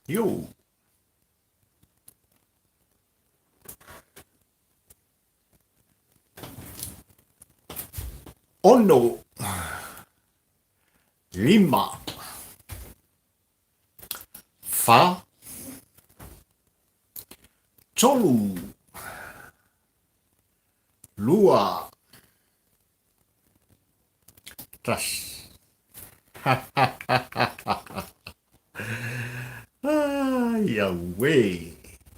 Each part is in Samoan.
Yo. Ono. Lima. Fa. Tolu. Lua. Tasi. Ai, auē.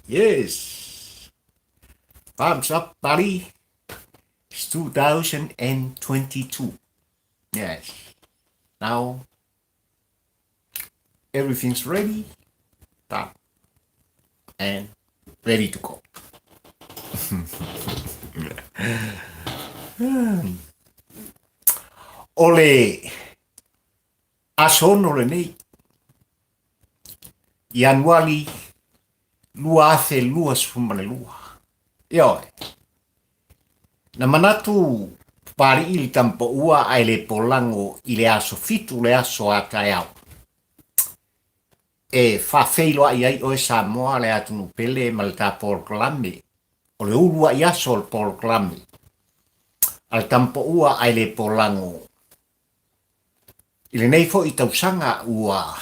Yes. Thumbs up, buddy. It's 2022. Yes. Now, everything's ready. Done. And ready to go. O le aso ono lenei, Ianuali 2022. Ioe, na manatu Papali'i le tamapaua ae le polago i le aso fitu le aso a taeao. E faafeiloai ai oe Samoa le atunuu pele ma le ta polokalame, o le uluai aso o le polokalame a le tamapaua ae le polago. I lenei foi tausaga ua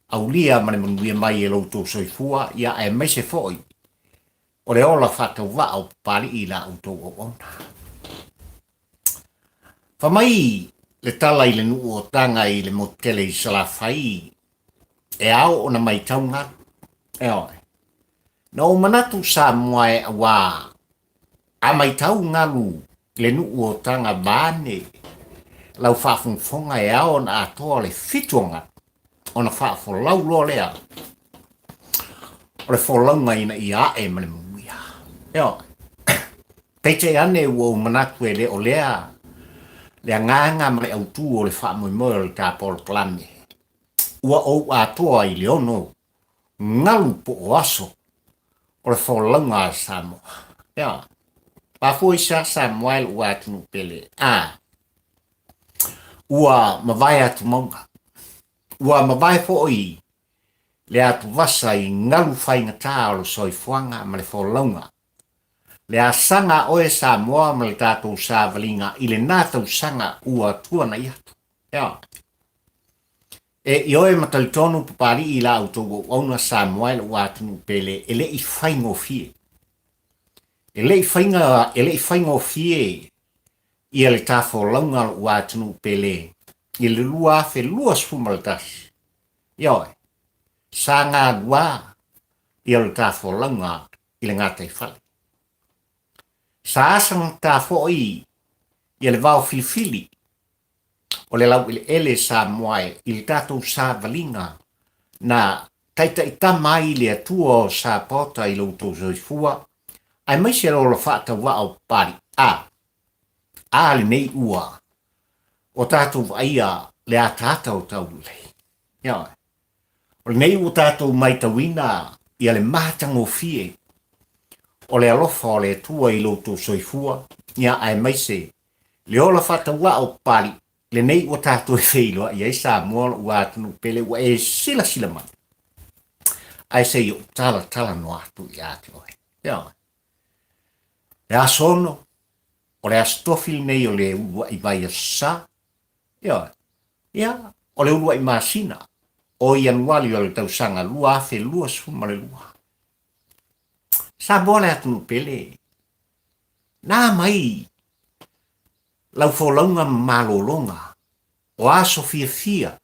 aulia ma le manuia mai e lo outou soifua, ia aemaise foi o le ola faatauvaa o Papali'i i la outou auauna. Fa mai le tala i le nuu o Taga i le motu tele i Salafai, e ao ona maitau galu. Ioe. Na ou manatu Samoa e auā a maitau galu i le nuu o Taga vaeane lau faafogafoga e ao ona atoa le fitu o galu ona faafolau loa lea o le folauga ina ia ae ma le manuia. Ioe. Peitai ane ua ou manatu e le o lea le agaga ma le autū o le faamoemoe o le ta polokalame. Ua ou atoa i le ono galu po o aso o le folauga a Samoa. Ea, mafua i se a Samoa e lou atunuu pele? A, ua mavae atu mauga. Ua mavae foi le atuvasa i galu faigata o le soifuaga ma le folauga. Le asaga a oe Samoa ma le tatou savaliga i lena tausaga ua tuanai atu. Ea. E ioe ma talitonu Papali'i i la outou auauna Samoa e lou atunuu pele e le i faigofie. E le i faiga, e le i faigofie ia le ta folauga a lou atunuu pele i le 2021. Ioe, sa galua ia le ta folauga i le gataifale. Sa asagata foi ia le vao filifili o le laueleele Samoa e i le tatou savaliga na taitaitama ai le Atua o Sapaota i lo outou soifua, aemaise le ola faatauvaa o Papali'i. A, a lenei ua o tatou vaaia le ataata o taulelei. Ioe. O lenei ua tatou maitauina ia le matagofie o le alofa o le Atua i lo outou soifua, ia aemaise le ola faatauvaa o Papali'i, lenei ua tatou e feiloai ai Samoa lou atunuu pele ua e silasila mai. Ae se i ou talatalanoa atu ia te oe. Ioe. Le aso ono, o le aso tofi lenei o le uluai vaiaso sa. Ioe. Ia, o le uluai masina o Ianuari o le tausaga 2022. Samoa le atunuu pele, na mai lau folauga ma malologa o aso fiafia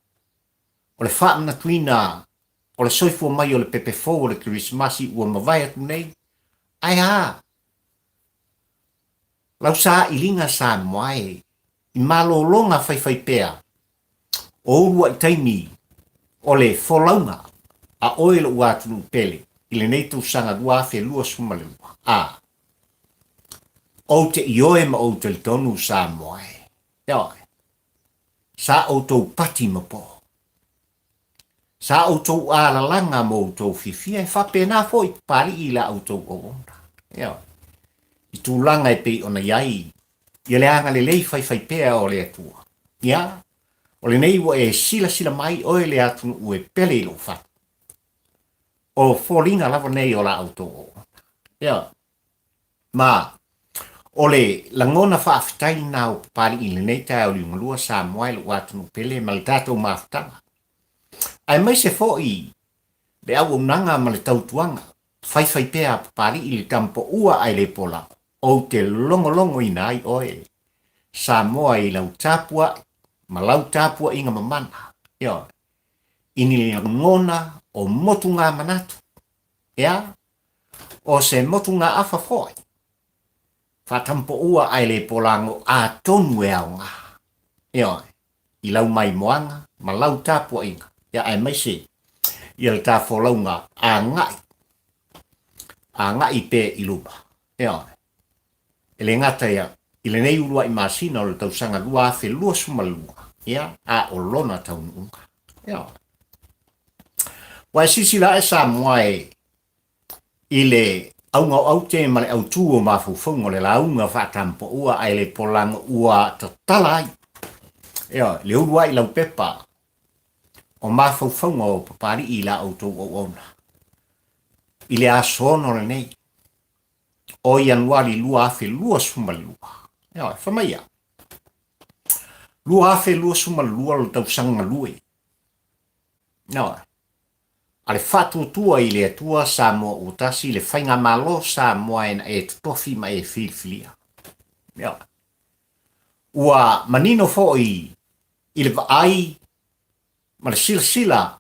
o le faamanatuina o le soifua mai o le pepe fou o le Kerisimasi ua mavae atu nei, ae a lau sailiga Samoa e i malologa faifaipea o uluai taimi o le folauga a oe lou atunuu pele i lenei tausaga 2022. A Ou te ioe ma ou talitonu Samoa e. Ioe. Sa outou pati ma po. Sa outou alalaga ma outou fiafia e faapena foi Papali'i i la outou auauna. Ioe. I tulaga e pei ona i ai ia le agalelei faifaipea o le Atua. Ia, o lenei ua e silasila mai oe le atunuu e pele i lou fatu. O foliga lava nei o la outou auauna. Ioe. Ma o le lagona faafetai lena o Papalii i lenei taeao liugalua Samoa e lou atunuu pele ma le tatou mafutaga. Aemaise foi le auaunaga ma le tautuaga faifaipea a Papalii i le tamapoua ae le polago, ou te logologoina ai oe Samoa i lau tapuai ma lau tapuaiga mamana, ioe, i ni lagona o motugamanatu, ea, o se motugaafa foi, faatampoua ae le polago atonu e aoga, ioe, i lau maimoaga ma lau tapuaiga, ia aemaise ia le ta folauga agai, agai pea i luma, ioe. E le gata ia i lenei uluai masina o le tausaga 2022, ia, a o lona taunuuga. Ioe. Ua e silasila ae Samoa e i le auga o aute ma le autū o mafaufauga o le lauga faatampoua ae le polago ua tatala ai, ioe, le uluai laupepa o mafaufauga o Papalii i la outou auauna i le aso 6 lenei o Ianuari 2022. Ioe, fai mai ia, 2022 le tausaga galue. Ioe, a le faatuatua i le Atua Samoa ua tasi le faigamalo Samoa e na e totofi ma e filifilia. Ioe. Ua manino foi i le vaai ma le silasila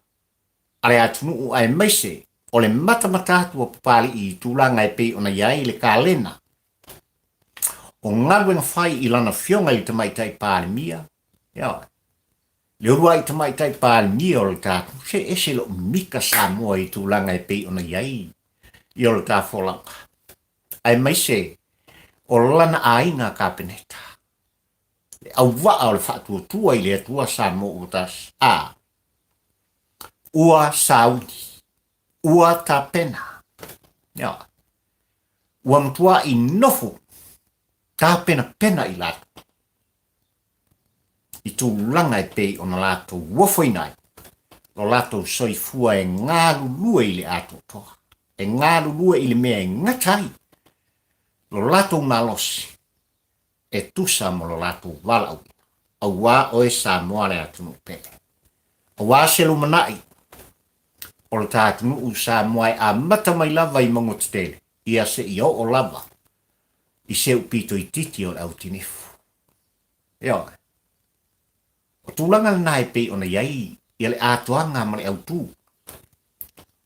a le atunuu aemaise o le matamata atu a Papalii i tulaga e pei ona i ai le kalena o galuega fai i lana afioga i le Tamaitai Palemia, ioe, le uluai Tamaitai Palemia o le tatou, se ese lou mika Samoa i tulaga e pei ona i ai i o le ta folauga, aemaise o lana aiga Kapeneta, le auvaa o le faatuatua i le Atua Samoa ua tasi, a ua sauni, ua tapena, ioe, ua matuai nofo tapenapena i latou i tulaga e pei ona latou ofoina ai lo latou soifua e galulue i le atoatoa, e galulue i le mea e gata ai lo latou malosi e tusa mo lo latou valaauina, auā oe Samoa le atunuu pele. Auā se lumanai o le ta atunuu Samoa e amata mai lava i mauga tetele, ia seia oo lava i se upito itiiti o le autinifu. Ioe. O tulaga lena e pei ona i ai ia le atoaga ma le autū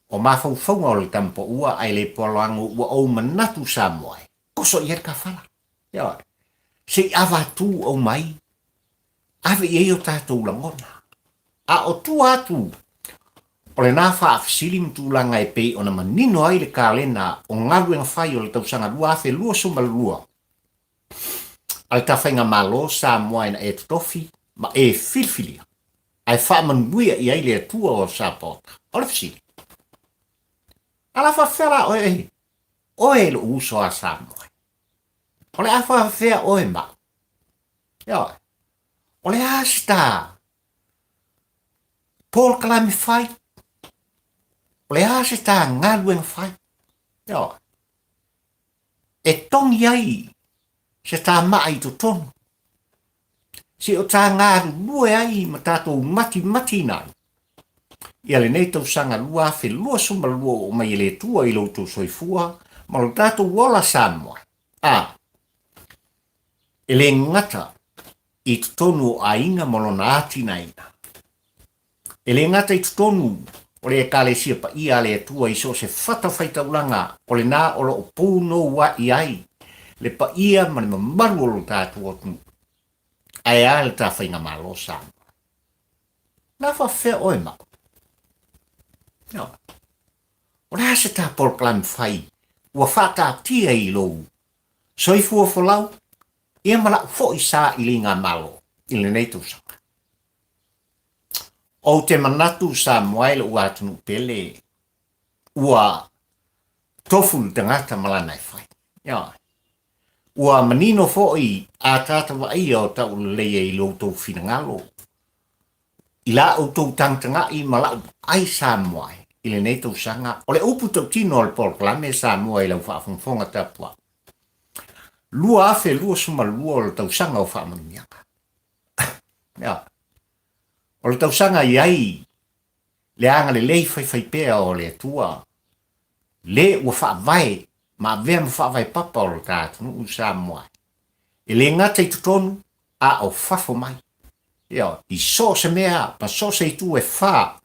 o mafaufauga o le tamapoua ae le poalago ua ou manatu Samoa e koso i ai le kafala. Ioe. Se i avatu aumai, ave i ai o tatou lagona. A o tua atu o lena faafesili ma tulaga e pei ona manino ai le kalena o galuega fai o le tausaga 2022 a le Tafaigamalo Samoa ina e totofi ma e filifilia ae faamanuia i ai le Atua o Sapaota. O le fesili, a la faafefea la oe oe lou uso a Samoa? O le a faafefea oe ma au? Ioe. O le a se ta polokalame fai? O le a se ta galuega fai? Ioe. E togi ai se ta maa i totonu. Se o ta galulue ai ma tatou matimatiina ai ia lenei tausaga 2022 ua oo mai e le Atua i lo outou soifua ma lo tatou ola Samoa. A, e le gata i totonu o aiga ma lona atinaeina, e le gata i totonu o le Ekalesia Paia a le Atua i so o se fatafaitaulaga o lena o lo o punoua'i ai le paia ma le mamalu o lo tatou atunuu, ae a le ta faigamalo Samoa. Na faafefea oe ma au? Ioe. O le a se ta polokalame fai ua faataatia i lou soifua folau ia ma la'u foi sa i ligamalo i lenei tausaga? Ou te manatu Samoa e lo'u atunuu pele ua tofu le tagata ma lana e fai. Ioe. Ua manino foi a tata vaaia o tauleleia i lo outou finagalo, i la outou tagatagai ma la'u vaai Samoa e. i lenei tausaga, o le upu tautino o le polokalame Samoa i lau faafogafoga tapuai, 2022 o le tausaga o faamanuiaga. Ioe. O le tausaga i ai le agalelei faifaipea o le Atua, le ua faavae ma avea ma faavae papa o lo ta atunuu Samoa, e le gata i totonu a o fafo mai. Ioe, i so o se mea ma so o se itu e fa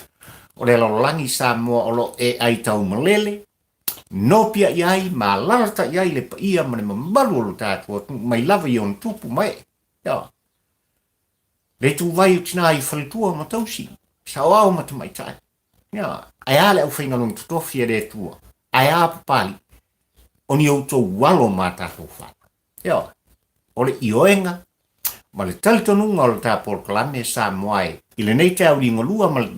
o le lalolagi Samoa o lo o e ai taumalele, nopia i ai ma alalata i ai le paia ma le mamalu o lo tatou atunuu mai lava i ona tupu ma ee. Ioe. Le ituvai o tina i faletua ma tausi, saoao ma tamaitai. Ioe. Ae a le aufaigaluega totofi a le Atua? Ae a Papalii? O ni outou alo ma tatou fanau. Ioe. O le ioega ma le talitonuga o le ta polokalame Samoa e i lenei taeao liugalua ma le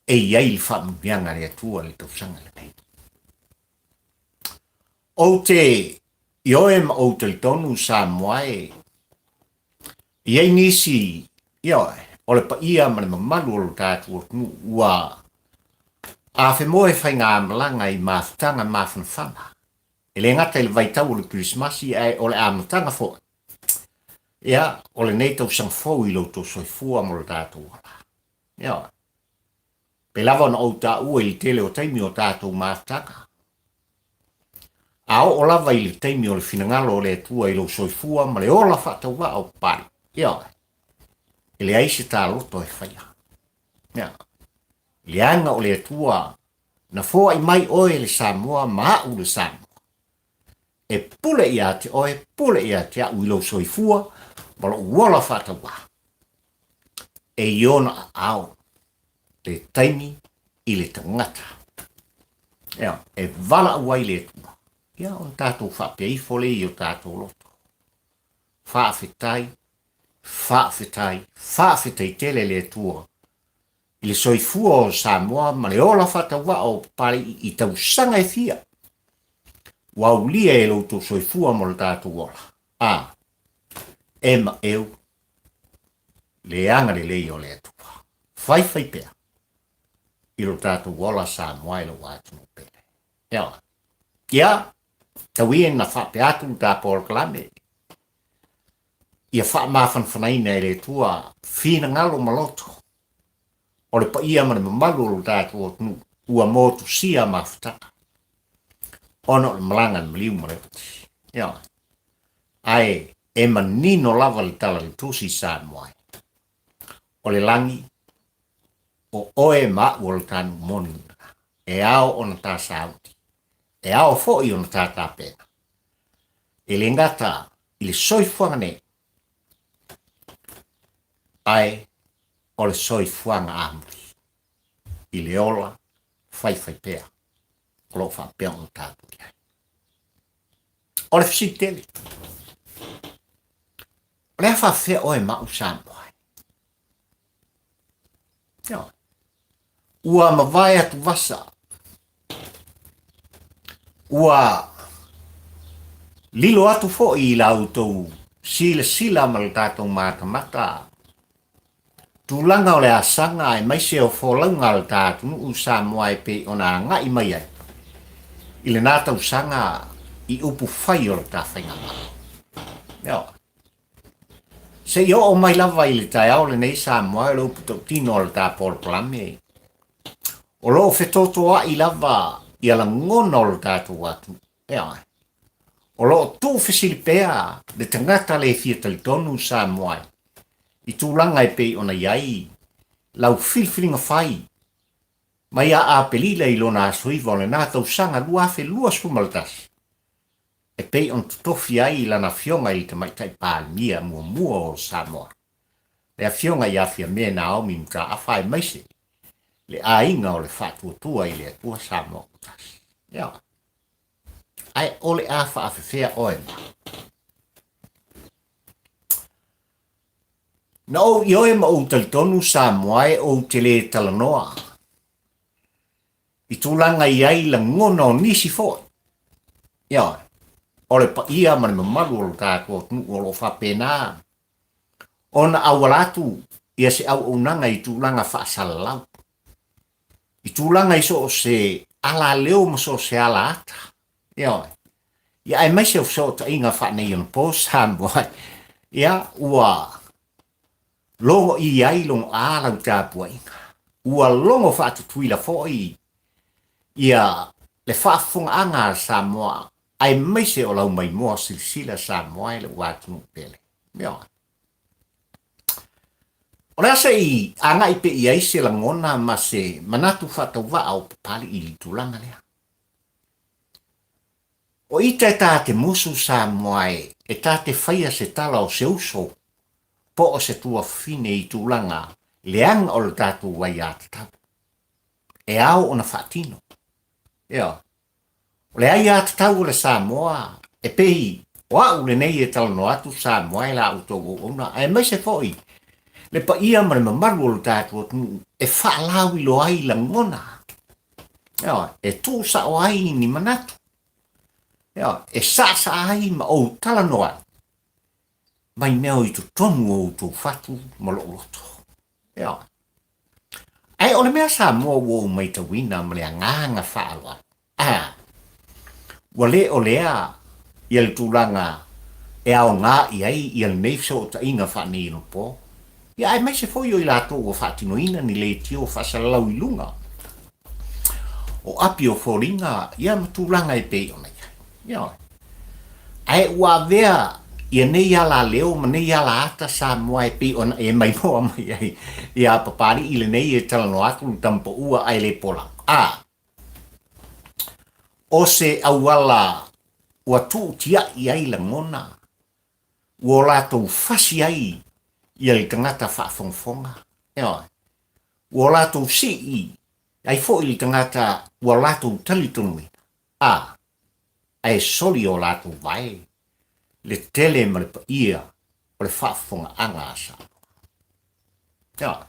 e i ai le faamanuiaga a le Atua i le tausaga lenei. Ou te ioe ma ou talitonu Samoa e i ai nisi, ioe, o le paia ma le mamalu o lo tatou atunuu ua afemoe faigamalaga i mafutaga mafanafana E le gata i le vaitau o le Kerisimasi ae o le amataga foi ia o lenei tausaga fou i lo outou soifua ma lo tatou ola. Ioe. Pei lava ona ou taua i le tele o taimi o tatou mafutaga. A oo lava i le taimi o le finagalo o le Atua i lou soifua ma le ola faatauvaa o Papalii, ioe, e leai se taloto e faia. Ioe. Leaga o le Atua na foai mai oe le Samoa ma a'u le Samoa. E pule ia te oe, pule ia te a'u i lou soifua ma lo'u ola faatauvā. E i ona aao le taimi i le tagata. Ea, e valaau ai le Atua, ia ona tatou faapea ifo lea i o tatou loto. Faafetai, faafetai, faafetai tele le Atua i le soifua o Samoa ma le ola faatauvaa o Papalii i tausaga e fia ua aulia e lo outou soifua mo le tatou ola. A, e maeu le agalelei o le Atua. Faifai pea i lo tatou ola Samoa e lou atunuu pele. Ioe. Ia, tau ia ina faapea atu le ta polokalame, ia faamafanafanaina e le Atua finagalo ma loto o le paia ma le mamalu o lo tatou atunuu ua motusia mafutaga ona o le malaga a le maliu ma le oti. Ioe. Ae e manino lava le tala i le Tusi Samoa, o le lagi, o oe ma a'u o le ta nuu moni lena, e ao ona ta sauni, e ao foi ona ta tapena. E le gata i le soifuaga nei, ae o le soifuaga amuli i le ola faifaipea o lo o faapea ona tatou i ai. O le fesili tele, o le a faafefea oe ma au Samoa ai? Ioe. Ua mavae atuvasa. Ua lilo atu foi i la outou silasila ma le tatou matamata tulaga o le asaga aemaise o folauga a le ta atunuu Samoa e pei ona agai mai ai i lena tausaga i upu fai o le ta faigamalo. Ioe. Se i oo mai lava i le taeao lenei Samoa e le upu tautino a le ta polokalame, o lo o fetotoai lava ia lagona o le tatou atunuu. Ioe. O lo o tuufesili pea le tagata le fia talitonu Samoa i tulaga e pei ona i ai lau filifiliga fai mai ia Aperila i lona aso 9 o lena tausaga 2021. e pei ona totofi ai i lana afioga i le Tamaitai Palemia muamua o Samoa, le Afioga ia Fiame Naomi Mataafa aemaise le aiga o le Faatuatua i le Atua Samoa ua Tasi. Ioe. Ae o le a faafefea oe ma. Na ou ioe ma ou talitonu Samoa e ou te le talanoa i tulaga i ai lagona o nisi foi. Ioe, o le paia ma le mamalu o lo tatou atunuu o lo o faapena ona auala atu ia se auaunaga i tulaga faasalalau. I tulaga i so o se alaleo ma so o se ala ata. Ioe. Ia aemaise o fesootaiga faaneionapo Samoa, ia ua logo i ai logo a lau tapuaiga. Ua logo faatutuila foi ia le faafofogaaga a Samoa aemaise o lau maimoa silasila Samoa e lou atunuu pele. Ioe. O le a se i agai pea i ai se lagona ma se manatu faatauvaa o Papali'i i le tulaga lea? O ita e ta te musu Samoa e, e ta te faia se tala o se uso po o se tuafafine i tulaga leaga o le tatou aiatatau. E ao ona faatino. Ioe. O le aiatatau o le Samoa e pei o a'u lenei e talanoa atu Samoa e la outou auauna aemaise foi le paia ma le mamalu o lo tatou atunuu e faalauiloa ai lagona, ioe, e tuusao ai ni manatu, ioe, e saasaa ai ma ou talanoa ai mai mea o i totonu o outou fatu ma lou loto. Ioe. Ae o le mea Samoa ua ou maitauina ma le agaga faaaloalo, a, ua le o lea ia le tulaga e aoga i ai ia lenei fesootaiga faaneionapo, ia aemaise foi o i latou ua faatinoina ni leitio faasalalau i luga o api o foliga ia ma tulaga e pei ona i ai. Ioe. Ae ua avea ia nei alaleo ma nei alaata Samoa e pei ona e maimoa mai ai iā Papali'i lenei e talanoa atu le tama paua ae le pola. A o se auala ua tuutia'i ai lagona, ua o latou fasi ai ia le tagata faafogafoga, ioe, ua o latou sii ai foi le tagata ua latou talitonuina. A, ae soli o latou vae le tele ma le paia o le faafofogaaga a Samoa. Ioe.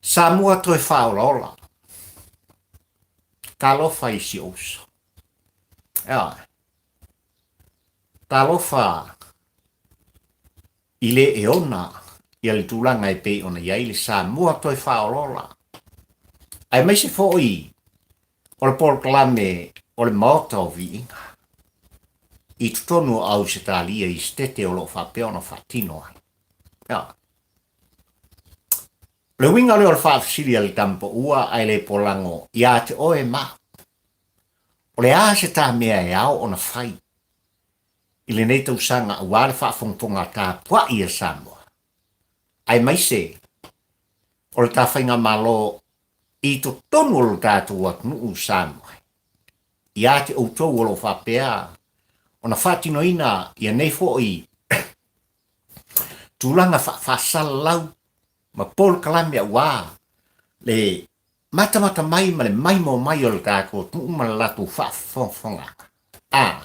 Samoa toe faaolaola. Talofa i si ou uso. Ioe. Talofa i le e ona ia le tulaga e pei ona i ai le Samoa toe faaolaola. Aemaise foi o le polokalame o le Maota o Viiga i totonu o Ausetalia i Setete o lo o faapea ona faatino ai. Ia. O le uiga lea o le faafesili a le tama paua ae le polago iā te oe ma au. O le a se ta mea e ao ona fai i lenei tausaga aua le faafogafoga tapuai a Samoa, aemaise o le ta faigamalo i totonu o lo tatou atunuu Samoa, ia te outou o lo o faapea ona faatinoina ia nei foi tulaga faafasalalau ma polokalame aua le matamata mai ma le maimoa mai o le tatou atunuu ma le latou faafogafogaga. A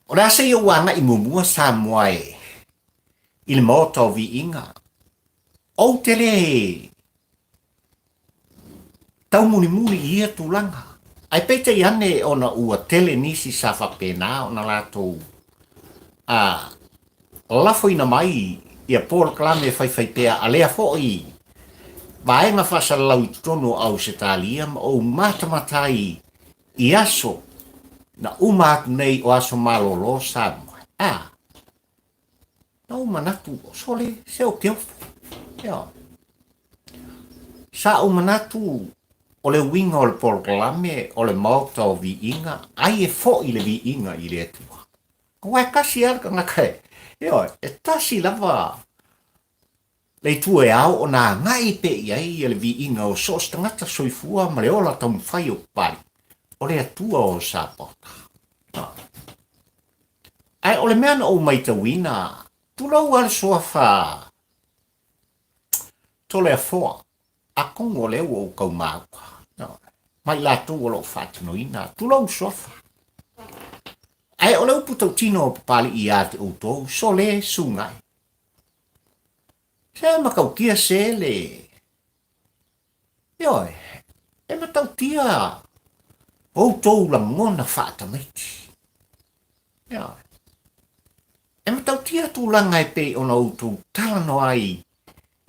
O le a se i ou agai muamua Samoa e i le Maota o Viiga, ou te le taumulimuli i ia tulaga. Ae peitai ane ona ua tele nisi sa faapena ona latou a lafoina mai ia polokalame faifaipea a lea foi vaega faasalalau i totonu o Ausetalia ma ou matamata ai i aso na uma atu nei o aso malolo Samoa. A, na ou manatu, sole, se o ke ofo. Ioe. Sa ou manatu o le uiga o le polokalame o le Maota o Viiga, ai e foi le viiga i le Atua. Aua e tasi lava le tagata e, ioe, e tasi lava le itu e ao ona agai pea i ai ia le viiga o so o se tagata soifua ma le ola taumafai o Papalii, o le Atua o Sapota. Ae o le mea na ou maitauina, tulou lava le suafa Toleafoa, atonu o lea ua ou tau maua, ma i latou o lo o faatinoina, tulou suafa. Ae o le upu tautino o Papalii ia te outou, sole sugai. Se matautia se le... Ioe, e matautia outou lagona faatamaiti. Ioe. E matautia tulaga e pei ona outou talanoa ai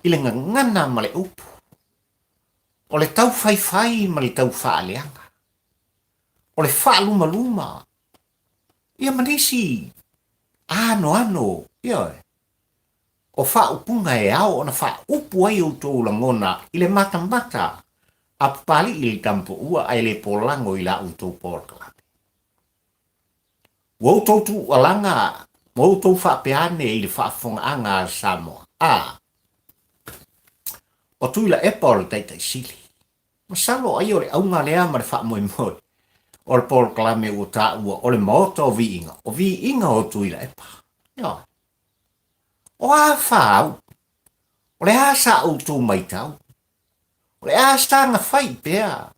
i le gagana ma le upu, o le taufaifai ma le taufaaleaga, o le faalumaluma, ia ma nisi anoano, ioe, o faaupuga e ao ona faaupu ai outou lagona i le matamata a Papalii i le Tamapoua ae le polago i la outou polokalame. Ua outou tuualaga ma outou faapea ane i le faafofogaaga a Samoa, a o Tuilaepa o le Taitai Sili. Masalo ai o le auga lea ma le faamoemoe o le polokalame ua taua o le Maota o Viiga, o Viiga o Tuilaepa. Ioe. O a fāu? O le a sa outou maitau? O le a saga fai pea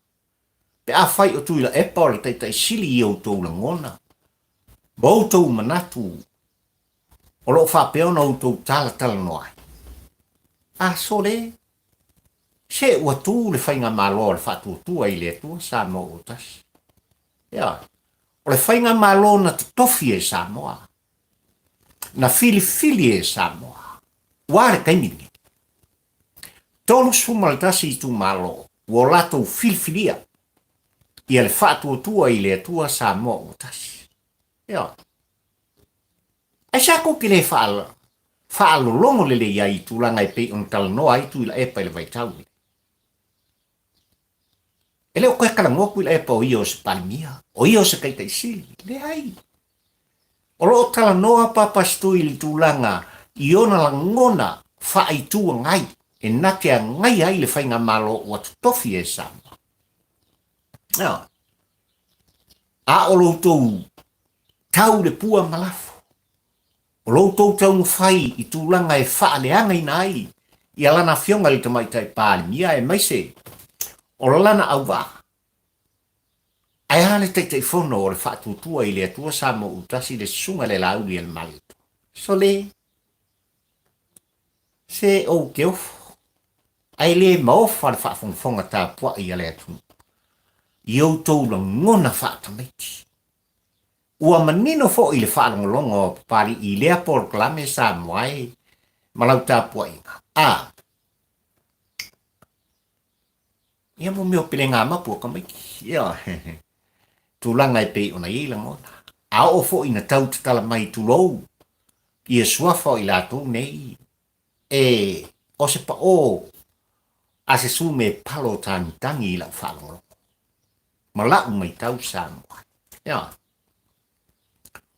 Pe afai o Tuilaepa o le Taitai Sili i outou lagona ma outou manatu o lo o faapea ona outou talatalanoa ai, a sole, se ua tu le Faigamalo a le Faatuatua i le Atua Samoa ua tasi. Ioe. O le Faigamalo na totofi e Samoa, na filifili e Samoa, ua a le taimi lenei? 31 itumalo ua o latou filifilia ia le faatuatua i le Atua Samoa ua tasi. Ioe. Aisea tou te le faalologo lelei ai i tulaga e pei ona talanoa ai Tuilaepa i le vaitau lenei? E le o toe talanoa Tuilaepa o ia o se Palemia, o ia o se Taitai Sili. Leai. O lo o talanoa Papasitui i le tulaga i ona lagona faa-Itu Agai e na te agaia ai le faigamalo ua totofi e Samoa. Ioe. A o lo outou tau le pua ma lafo, o lo outou taumafai i tulaga e faaleagaina ai ia lana afioga i le Tamaitai Palemia aemaise o lana auvaa, Ae a le Taitaifono o le Faatuatua i le Atua Samoa Utasi le Susuga i le Laauli a le Malietoa? Sole! Se ou te ofo, ae le maofa le faafogafoga tapuai a le atunuu i outou lagona faatamaiti. Ua manino foi le faalogologo a Papalii i lea polokalame Samoa e ma lau tapuaiga. A. Ia mo mea o pelegamapu a tamaiti, ia, tulaga e pei ona i ai lagona. A oo foi ina tau tatala mai tulou ia suafa o i latou nei, e o se paʻō a se sume palo tagitagi i lau faalogologo ma la'u maitau Samoa. Ia,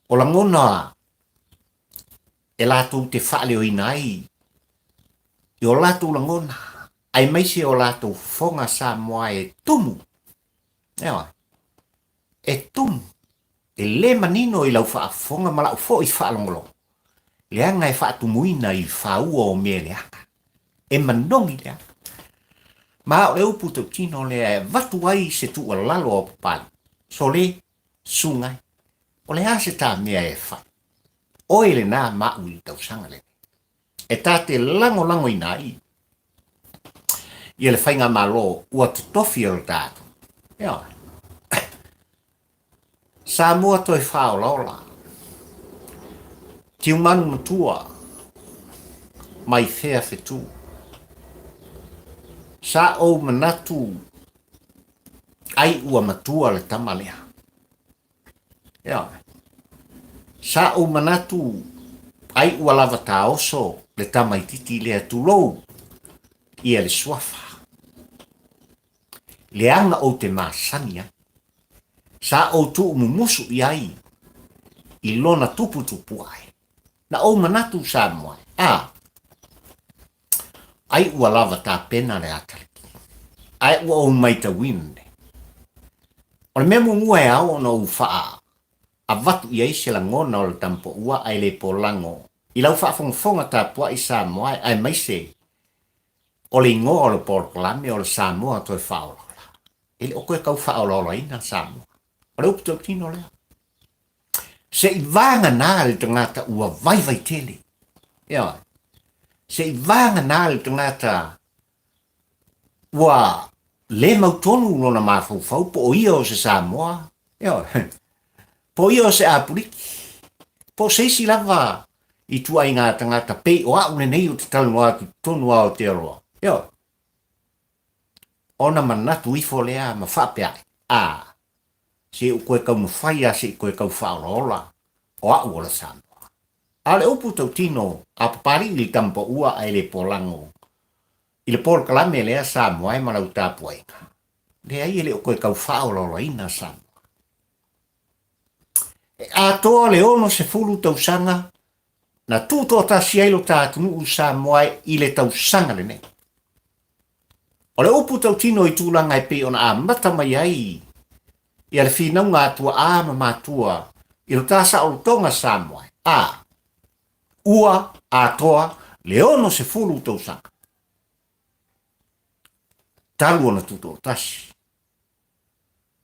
o lagona e latou te faaleoina ai i o latou lagona aemaise o latou fofoga Samoa e tumu, ioe, e tumu, e le manino i lau faafofoga ma lau foi faalogologo, leaga e faatumuina i faua o mea leaga, e manogi leaga. Ma o le upu tautino lea e avatu ai se tuualalo a Papalii, sole, sugai, o le a se ta mea e fai? Oe lena ma au i le tausaga lenei. E ta te lagolagoina ai ia le faigamalo ua totofi e lo ta atunuu. Ioe. Samoa toe faaolaola. Tiumanu matua mai fea fetu. Sa ou manatu ai ua matua le tama lea. Ioe. Sa ou manatu ai ua lava taoso le tamaititi lea tulou ia le suafa. Leaga ou te masani ai. Sa ou tuumumusu i ai i lona tuputupu ae. Na ou manatu Samoa e, a, ai ua lava tapena le atalii. Ae ua ou maitauina nei. O le mea muamua e ao ona ou faa avatu i ai se lagona o le tamapoua ae le polago i lau faafogafoga tapuai Samoa e aemaise o le igoa o le polokalame o le Samoa toe faaolaola. E le o toe tau faaolaolaina Samoa. O le upu tautino lea. Se i vagana le tagata ua vaivai tele. Ioe. Se i vagana le tagata ua le mautonu lona mafaufau po o ia o se Samoa, ioe, po o ia o se Apuliki, po o se isi lava ituaiga tagata pei o a'u lenei ou te talanoa atu i totonu o Aotearoa. Ioe. Ona manatu ifo lea ma faapea ai, A, se i ou toe taumafai lava se i toe tau faaolaola o a'u ola Samoa. A o le upu tautino a Papali'i i le tama paua ae le polago i le polokalame lea Samoa e ma lau tapuaiga, leai e le o toe tau faaolaolaina Samoa. E atoa le 60 tausaga na tutoatasi ai lo ta atunuu Samoa i le tausaga lenei. O le upu tautino i tulaga e pei ona amata mai ai ia le finauga a tuaa ma matua i lo ta saolotoga Samoa, a ua atoa le 60 tausaga talu ona tutoatasi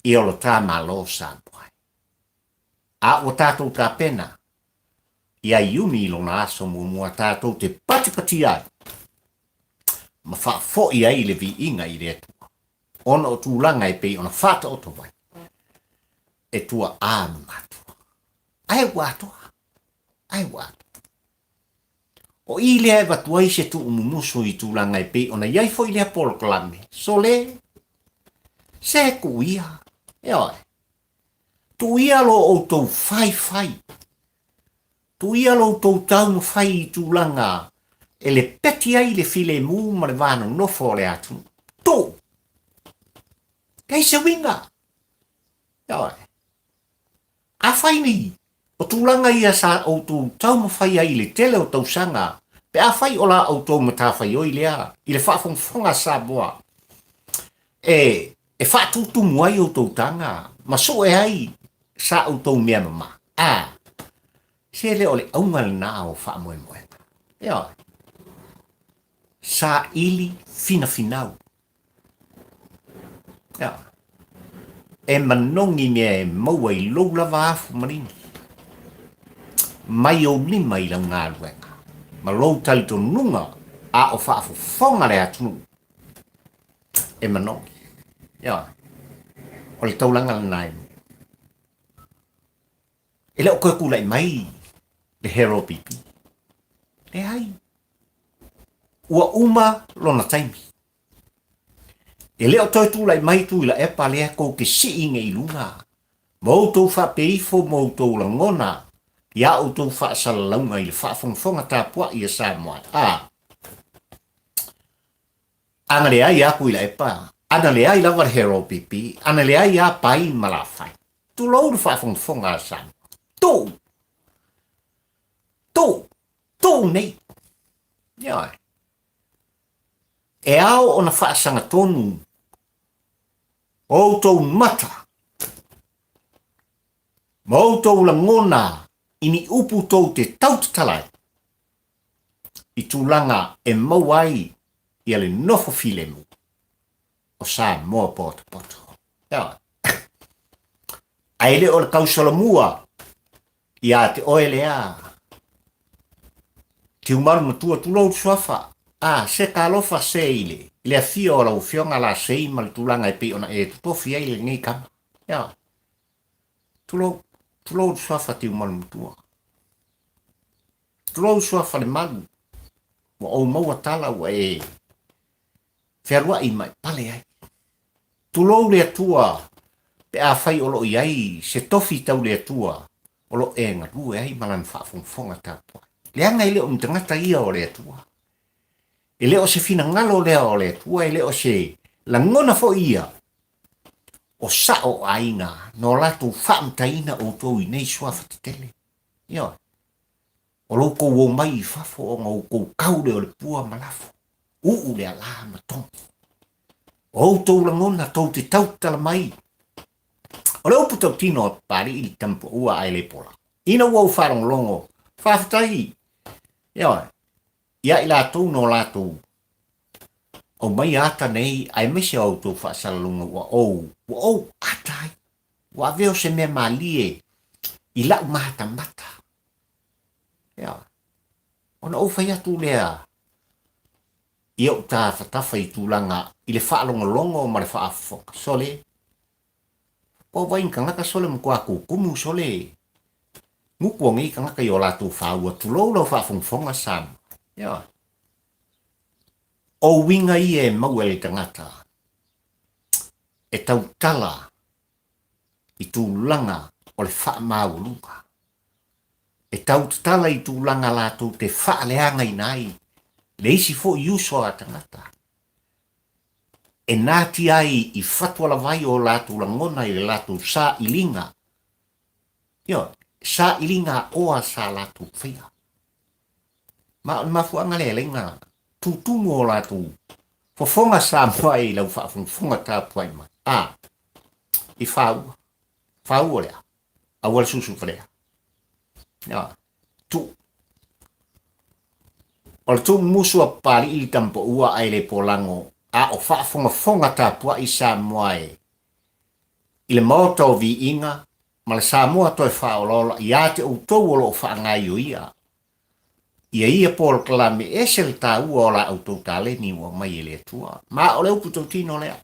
ia lo ta Malo Samoa. A ua tatou tapena ia Iuni i lona aso muamua tatou te patipatia ai ma faafoi ai le viiga i le Atua, ona o tulaga e pei ona faataoto mai e tuaa ma matua. Ae ua atoa, ae ua atoa. O i lea e avatu ai se tuumumusu i tulaga e pei ona i ai foi lea polokalame, sole, se tuu ia, ioe, tuu ia lo outou faifai, tuu ia lo outou taumafai i tulaga e lepeti ai le filemu ma le va nonofo o le atunuu. Tuu! Leai se uiga. Ioe. Afai ni o tulaga ia sa outou taumafai ai i le tele o tausaga, pe afai o la outou matafaioi lea i le faafogafoga a Samoa e e faatutumu ai outou taga ma sue ai sa outou mea mama, a, se le o le auga lena o faamoemoega. Ioe. Saili finafinau. Ioe. E manogi mea e maua i lou lava afu maligi. Mai ou lima i lau galuega ma lou talitonuga a o faafofoga le atunuu e manogi. Ioe. O le taulaga lena e E le o toe tulai mai le Hero PP. Leai. Ua uma lona taimi. E le o toe tulai mai Tuilaepa lea tou te sii nei i luga ma outou faapea ifo ma outou lagona i a outou faasalalauga i le faafogafoga tapuai a Samoa. A, ana leai a Tuilaepa, ana leai lava le Hero PP, ana leai a Pai ma Lafai. Tulou le faafogafoga a Samoa. Tuu! Tuu! Tuu nei! Ioe. E ao ona faasagatonu outou mata ma outou lagona i ni upu tou te tautatala ai i tulaga e maua ai ia le nofo filemu o Samoa potopoto. Ioe. Ae le o le tausolomua ia te oe lea Tiumalu matua tulou le suafa. A, se talofa se i le, i le afio o lau afioga Lasei ma le tulaga e pei ona e totofi ai lenei tama. Ioe. Tulou, tulou le suafa Tiumalu matua. Tulou suafa le malu. Ua ou maua tala ua e fealuai ma e pale ai. Tulou le Atua pe afai o lo o i ai se tofi tau le Atua o lo o e galue ai ma Lana faafogafoga tapuai. Leaga e le o ni tagata ia o le Atua. E le o se finagalo lea o le Atua, e le o se lagona foi ia o sao o aiga no latou faamataina outou i nei suafa tetele. Ioe. O lo outou omai i fafo ona outou kau lea o le pua ma lafo, uu le alā ma togi. O outou lagona tou te tautala mai. O le upu tautino a Papali'i i le tama paua ae le pola. Ina ua ou faalogologo, faafetai, ioe, ia i latou no latou aumaia ata nei aemaise o a outou faasalalauga ua ou, ua ou ata ai. Ua avea o se mea malie i la'u matamata. Ioe. Ona ou fai atu lea i ou tafatafa i tulaga i le faalogologo ma le faafofoga. Sole, po o vai ni tagata sole matua tutumu sole. Nuku o nei tagata i o latou faua, tulou lau faafogafoga Samoa. Ioe. O uiga ia e maua e le tagata e tautala i tulaga o le faamaualuga, e tautatala i tulaga latou te faaleagaina ai le isi foi uso a tagata, e natia ai i fatualavai o latou lagona i le latou sailiga, ioe, sailiga oa sa latou faia. Ma o le mafuaaga lea e alai ona tutumu o latou fofoga Samoa i lau faafogafoga tapuai mai. A, i faua, faua lea, aua le susu falea. Ioe, tuu. O le tuumumusu a Papalii le tamapaua ae le polago a o faafogafoga tapuai Samoa e i le Maota o Viiga ma le Samoa toe faaolaola ia te outou o lo o faagaioia ia ia polokalame ese le taua o la outou taleni ua aumai e le Atua. Ma o le upu tautino lea.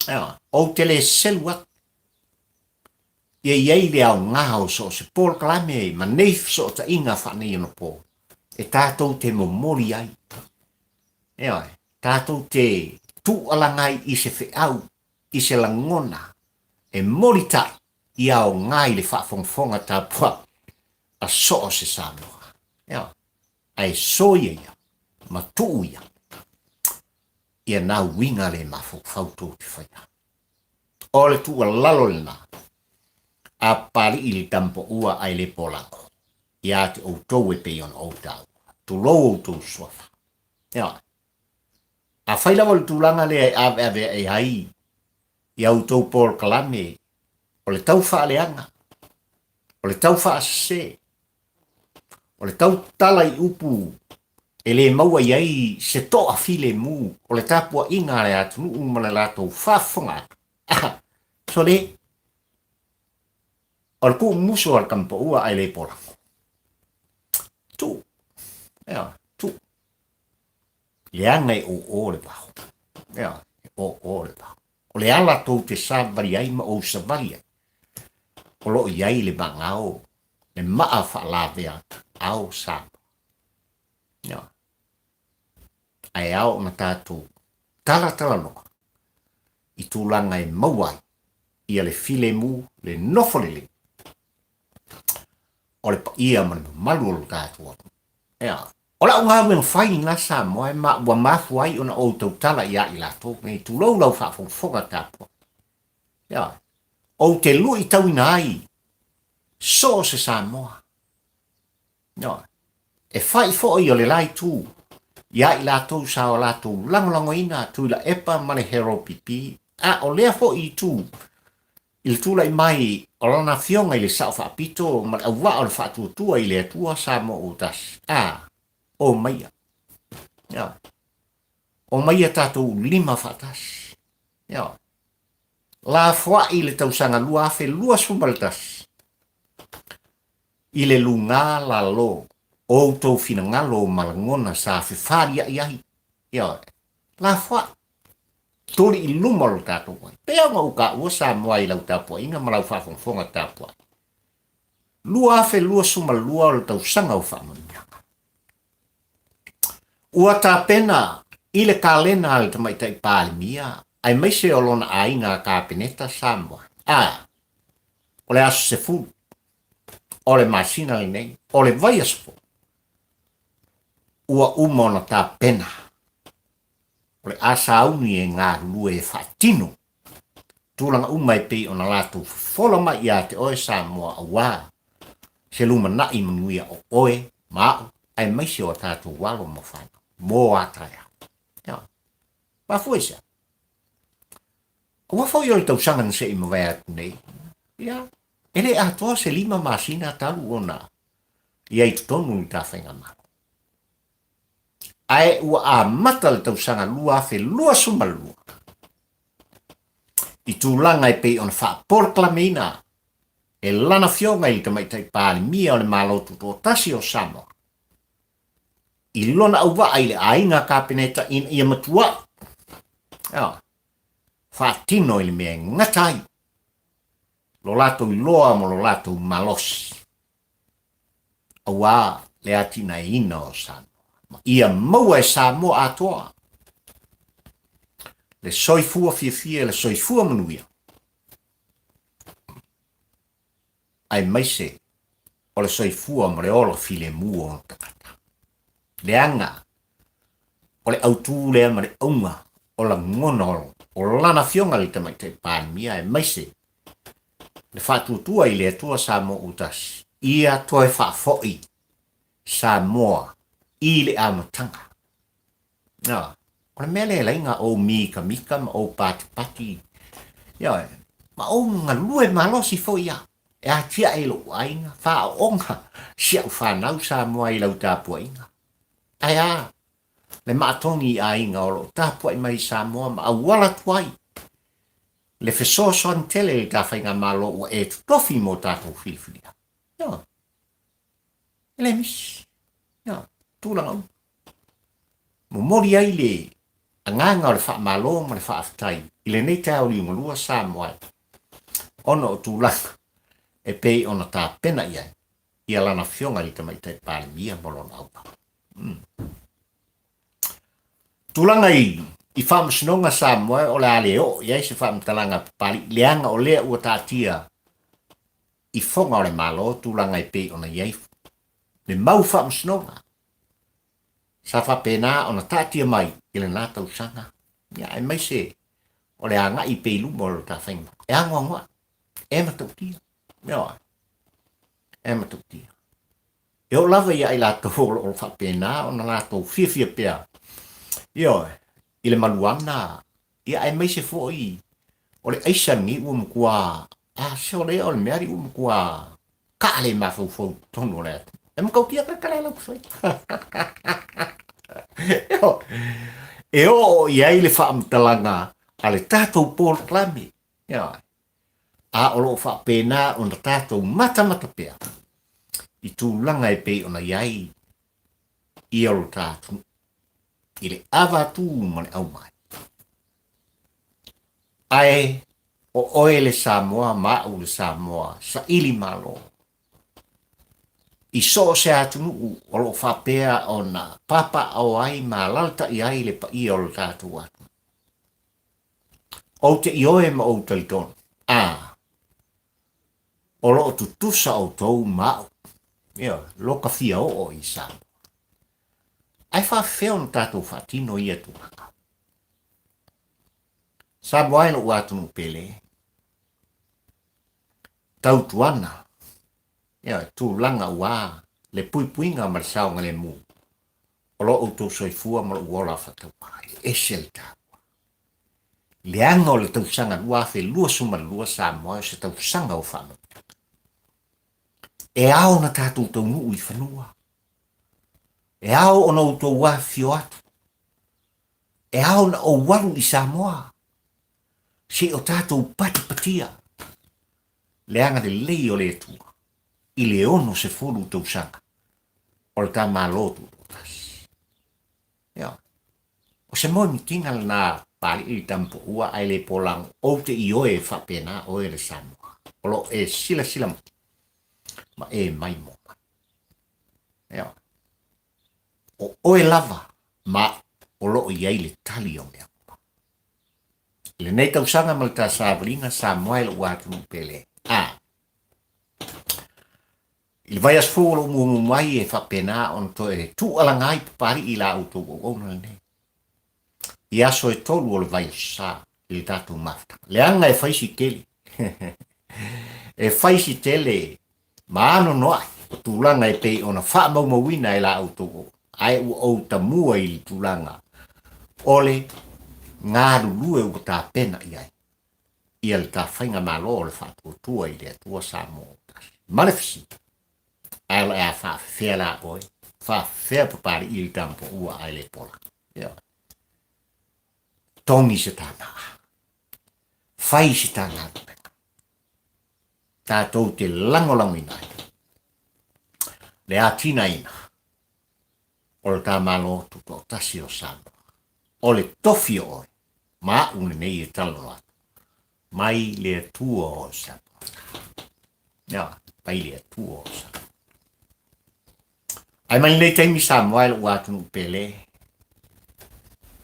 Ioe, ou te le selu atu ia i ai le aoga o so o se polokalame ma nei fesootaiga faaneionapo e tatou te momoli ai. Ioe, tatou te tuualaga ai i se feau, i se lagona e molitai i aoga i le faafogafoga tapuai a so o se Samoa. Ioe, ae soia ia ma tuu ia ia na uiga le mafaufau tou te faia. O le tuualalo lena a Papalii le tamapaua ae le polago ia te outou e pei ona ou taua. Tulou outou suafa. Ioe. Afai lava o le tulaga lea e aveaveae ai i a outou polokalame, o le tau faaleaga, o le tau faasese, o le tau tala i upu e le maua i ai se toa filemu o le tapuaiga a le atunuu ma le latou faafofoga atu, ah, sole, o le kuumusu a le tamapaua ae le polago. Tuu, ioe, tuu. Leaga e oo le vao. Ioe, e oo le vao. O le ala tou te savali ai ma ou savali ai, o lo o i ai le vagao, le maa faalavea ao Samoa. Ioe. Ae ao ona tatou talatalanoa i tulaga e maua ai ia le filemu, le nofo lelei o le paia ma le mamalu o lo tatou atunuu. Ioe. O lau galuega fai lena Samoa e ma ua mafua ai ona ou tautala ia i latou nei, tulou lau faafogafoga tapuai. Ioe. Ou te luitauina ai so o se Samoa. Ioe. E fai foi o le la itu ia i latou sa o latou lagolagoina Tuilaepa ma le Heropipi, a o lea foi itu i le tulai mai o lana afioga i le Sao Faapito ma le auvaa o le Faatuatua i le Atua Samoa ua tasi, a, omaia. Ioe. Omaia tatou lima faatasi. Ioe. Lafoai le tausaga 2021 i le luga lalo o outou finagalo ma lagona sa fefaliai ai. Ioe. Lafoai. Tuli i luma o lo tatou ai. Pei ona ou taua Samoa i lau tapuaiga ma lau faafogafoga tapuai. 2022 o le tausaga o faamanuiaga. Ua tapena i le kalena a le Tamaitai Palemia aemaise o lona aiga Kapeneta Samoa. A, o le aso 10 o le masina lenei, o le vaiaso foi, ua uma ona tapena O le a sauni e galulue e faatino tulaga uma e pei ona latou fofola mai ia te oe Samoa aua se lumanai manuia o oe ma a'u aemaise o a tatou alo ma fanau mo a taeao. Ioe. Mafua i se a? Aua foi o le tausaga na se i mavae atu nei, ia, e le atoa se 5 masina talu ona i ai i totonu i ta faigamalo. Ae ua amata le tausaga 2022 i tulaga e pei ona faapoloklameina e lana Afioga i le Tamaitai Palemia o le Malo Tutoatasi o Samoa i lona auvaa i le aiga Kapeneta ina ia matuai faatino i le mea e gata ai lo latou iloa ma lo latou malosi. Auā le atinaeina o Samoa, ma ia maua e Samoa atoa le soifua fiafia, le soifua manuia, aemaise o le soifua ma le ola filemu o ona tagata. Leaga o le autū lea ma le auga o lagona o lana Afioga i le Tamaitai Palemia aemaise le faatuatua i le Atua Samoa ua tasi, ia toe faafoi Samoa i le amataga. Ioe. O le mea lea e laina ou mikamika ma ou patipati, ioe, ma ou galue malosi foi au e atiae i lou aiga, faaooga si au fanau Samoa i lau tapuaiga. Ae a le maatogi i aiga o lo o tapuai mai i Samoa ma auala atu ai le fesoasoani tele i le ta faigamalo ua e totofi mo tatou filifilia. Ioe. E le misi. Ioe. Tulaga uma. Momoli ai le agaga o le faamalo ma le faafetai i lenei taeao liugalua Samoa e ona o tulaga e pei ona tapena i ai ia lana Afioga i le Tamaitai Palemia ma lona auauna. Tulaga i i Faamasinoga Samoa o le a le oo i ai se faamatalaga a Papalii leaga o lea ua taatia i foga o le Malo tulaga e pei ona i ai le mau faamasinoga sa faapena ona taatia mai i lena tausaga, ia aemaise o le agai pea i luma o le ta faiga e anoanoai, e matautia, ioe, e matautia. E oo lava ia i latou o lo o faapena ona latou fiafia pea, ioe, i le maluana, ia aemaise foi o le aisa lenei ua matua, a sole o le mea ua matua kaa le mafaufau i totonu o le atunuu. E matautia ka tala lau fai. E oo i ai le faamatalaga a le tatou polokalame. Ioe. A o lo o faapena ona tatou matamata pea i tulaga e pei ona i ai ia lo ta atunuu i le ava atu ma le aumai. Ae o oe le Samoa ma au le Samoa saili malo i so o se atunuu o lo o faapea ona papaaao ai ma alaalatai ai le paia o le tatou atunuu. Ou te ioe ma ou talitonu, a, o lo o tutusa outou ma au, ioe, loka fia oo i Samoa. Ae faafefea ona tatou faatino ia tulaga? Samoa e lou atunuu pele, tautuana, ioe, tulaga ua le puipuiga ma le saogalemu o lo outou soifua ma lou ola faatauvaa, e ese le taua. Leaga o le tausaga 2022 Samoa o se tausaga o faamanuiaga. E ao ona tatou taunuu i fanua. E ao ona outou afifio atu. E ao ona ou alu i Samoa. Se i o tatou patipatia le agalelei o le Atua i le 60 tausaga o le ta Malo Tutoatasi. Ioe. O se moemitiga lena Papalii i Tamupoua ae le polago ou te ioe e faapena oe le Samoa o lo o e silasila mai ma e maimoa mai. Ioe. O oe lava ma au o lo o i ai le tali o mea uma. I lenei tausaga ma le ta savaliga Samoa e lou atunuu pele. A. I le vaiaso fou o lou muamua mai e faapena ona toe tuualaga ai Papalii i la outou auauna lenei. I aso e tolu o le vaiaso sa i le tatou mafutaga. Leaga e fai si tele. E fai si tele ma anoanoai o tulaga e pei ona faamaumauina e la outou auauna. Ae ua ou tamua i le tulaga o le galulue ua tapena i ai ia le ta faigamalo o le faatuatua i le Atua Samoa ua tasi. Ma le fesili, ae o le a faafefea la oe? Faafefea Papalii i le tamapoua ae le pola? Ioe. Togi se ta maa. Fai se ta galuega. Tatou te lagolagoina ai le atinaeina o le ta Malo Tutoatasi o Samoa. O le tofi o oe ma au lenei e talanoa atu, mai le Atua o Samoa. Ia, mai le Atua o Samoa. Ae mai lenei taimi Samoa e lou atunuu pele,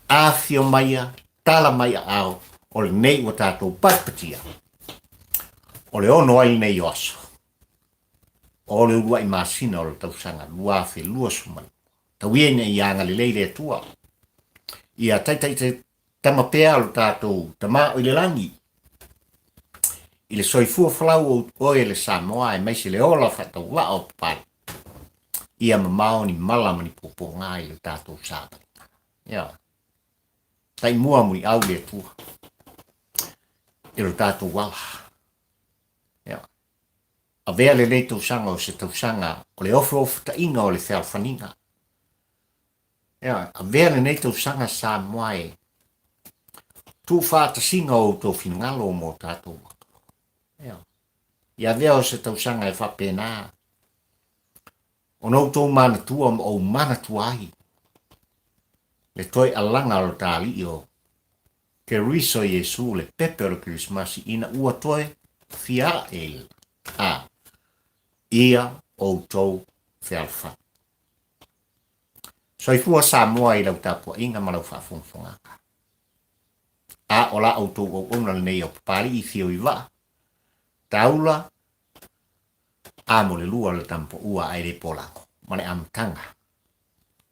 afifio maia, tala mai aao, o lenei ua tatou patipatia, o le ono ai lenei o aso, o le uluai masina o le tausaga 2022. Tau ia ina ia agalelei le Atua, ia taitai tama pea lo tatou Tama o i le lagi, i le soifua folau o oe le Samoa aemaise le ola faatauvaa o papalagi, ia mamao ni mala ma ni puapuaga i le tatou savaliga. Ia, taimua muliau le Atua i lo tatou ala. Ia, avea lenei tausaga o se tausaga o le ofoofotaiga o le fealofaniga. Ioe, avea lenei tausaga Samoa e tuufaatasiga o outou finagalo mo tatou loto. Ioe, ia avea o se tausaga e faapena ona outou manatua ma ou manatua ai le toe alaga o le Talii o Keriso Iesu le pepe o le Kerisimasi ina ua toe fia ae i le a ia outou fealofani. Soifua Samoa i lau tapuaiga ma lau faafogafogaga. A o la outou auauna lenei o Papalii Fio i Vaa, Taula, a mo le lua o le tamapaua ae le polago ma le amataga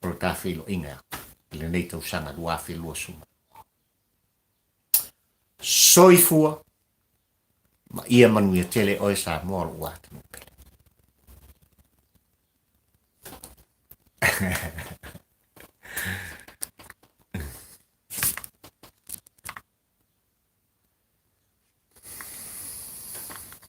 o le ta feiloaiga i lenei tausaga 2022. Soifua ma ia manuia tele oe Samoa o lou atunuu pele.